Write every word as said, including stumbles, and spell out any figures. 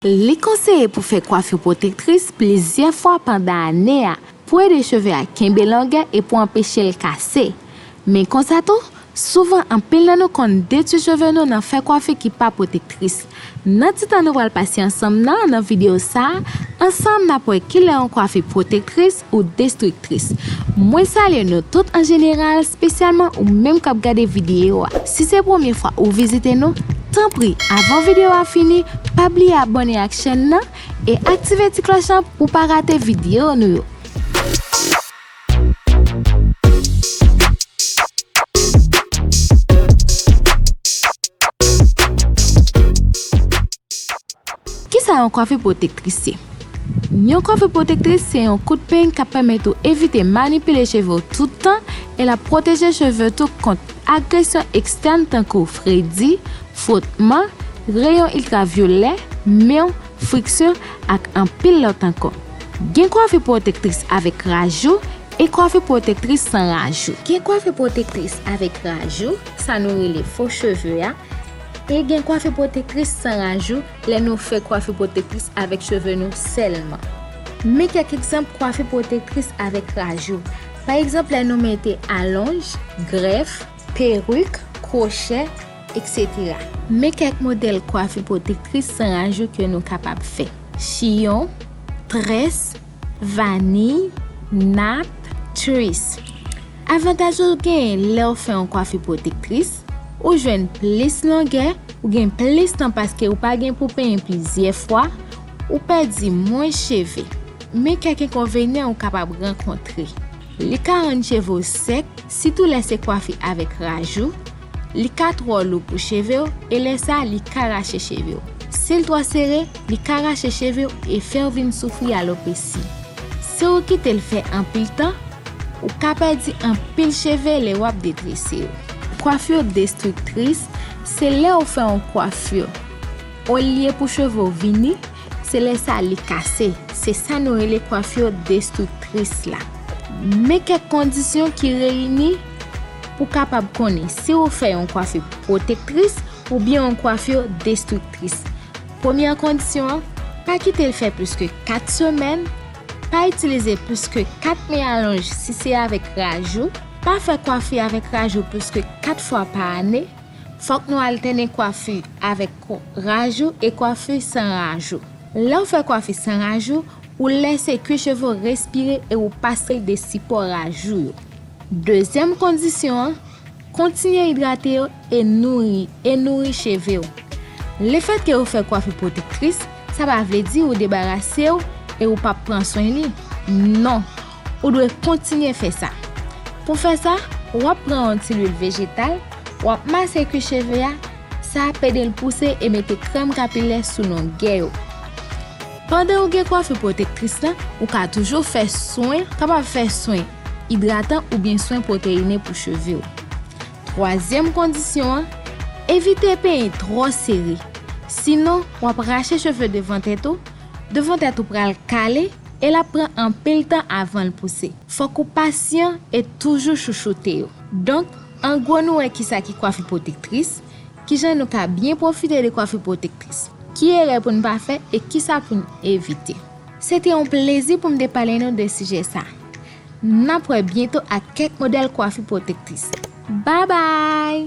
Li konseye pou fè kwafi pwotektris plizyè fwa pandan ane a pou ede cheve a kenbe longè e pou anpeche l kase. Men konsa tou, souvan anpil nan nou konn detwi cheve nou nan fè kwafi ki pa pwotektris. Nan ti tan nou pral pase ansanm nan, nan videyo sa a, ansanm n ap wè kilè yon kwafi pwotektris ou destriktris. Mwen salye nou tout an jeneral, espesyalman ou menm k ap gade videyo a. Si se premye fwa ou vizite nou, tanpri, avan videyo a fini, pa bliye abòne ak chèn nan e aktive ti klòch lan pou pa rate videyo nou yo. Kisa yon kwafi pwotektris ye? Yon kwafi pwotektris se yon kout peny k ap pèmèt ou evite manipile cheve w tout tan e l ap pwoteje cheve w tou kont agresyon ekstèn tankou fredi, fwotman, reyon iltravyolè, men, friksyon ak anpil lòt ankò. Gen kwafi pwotektris avèk rajou e kwafi pwotektris san rajou. Gen kwafi pwotektris avèk rajou, sa nou rele fo cheve a, e gen kwafi pwotektris san rajou lè nou fè kwafi pwotektris avèk cheve nou sèlman. Men kèk egzanp kwafi pwotektris avèk rajou. Pa egzanp, lè nou mete alonj, grèf, perik, kwochè, etsetera. Men kèk modèl kwafi pwotektris san rajou ke nou kapab fè. Chiyon, très, vaniy, nat, tris. Avantaj ou genyen lè w fè yon kwafi pwotektris, ou jwenn plis longè, ou gen plis tan paske ou pa gen pou penyen plizyè fwa, ou pèdi mwens cheve. Men kèk enkonvenyan ou kapab rankontre. Li ka rann cheve w sèk, sitou lè se kwafi avèk rajou. Li ka twò lou pou cheve w, e lè sa a, li ka rache cheve w. Si l twò sere, li ka rache cheve w e fè w vin soufri alopesi. Si w kite l fè anpil tan, ou ka pèdi anpil cheve lè w ap detrese yo. Kwafi destriktris, se lè w fè yon kwafi, olye pou cheve w vini, se lè sa li kase. Se sa nou rele kwafi destriktris la. Men kèk kondisyon ki reyini pou kapab konnen si w fè yon kwafi pwotektris oubyen yon kwafi destriktris. Premyè kondisyon an, pa kite l fè plis ke kat semèn, pa itilize plis ke kat men alonj si se avèk rajou, pa fè kwafi avèk rajou plis ke kat fwa pa ane. Fòk nou altène kwafi avèk kwa-, rajou e kwafi san rajou. Lè w fè kwafi san rajou, ou lèse kwi cheve w respire e ou pase l de sipò rajou yo. Dezyèm kondisyon an, kontinye idrate yo e nouri, e nouri cheve w. Lefètke ou fè kwafi pwotektris, sa pa vle di ou debarase w e ou p ap pran swen li. Non, ou dwe kontinye fè sa. Pou fè sa, w ap pran yon ti lwil vejetal, w ap mase kwi cheve a, sa ap ede l pouse e mete krèm kapilè sou longè yo. Pandan ou gen kwafi pwotektris lan, ou ka toujou fè swen, kapab fè swen idratan oubyen swen pwoteyine pou cheve w. Twazyèm kondisyon an, evite penyen twò sere. Sinon, w ap rache cheve devan tèt ou, devan tèt ou pral kale e l ap pran anpil tan avan l pouse. Fòk ou pasyan e toujou chouchoute yo. Donk, an gwo nou wè kisa ki kwafi pwotektris, kijan nou ka byen pwofite de kwafi pwotektris, ki erè pou n pa fè e kisa pou n evite. Se te yon plezi pou m te pale nou de sijè sa. N ap wè byento ak kèk modèl kwafi pwotektris. Babay!